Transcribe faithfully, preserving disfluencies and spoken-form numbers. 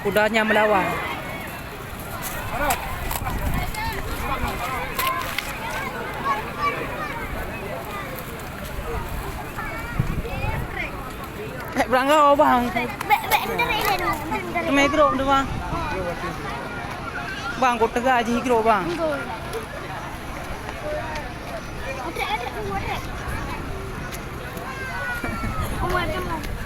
Kudanya melawan. Eh, beurangga, bang. Bèk, bèk, entar ilèe dulu. Entar ilèe. Keumeung grup tu, bang. Bang, ku teuga jih grup, bang. Enggak. Utek, utek, utek. Umur, umur.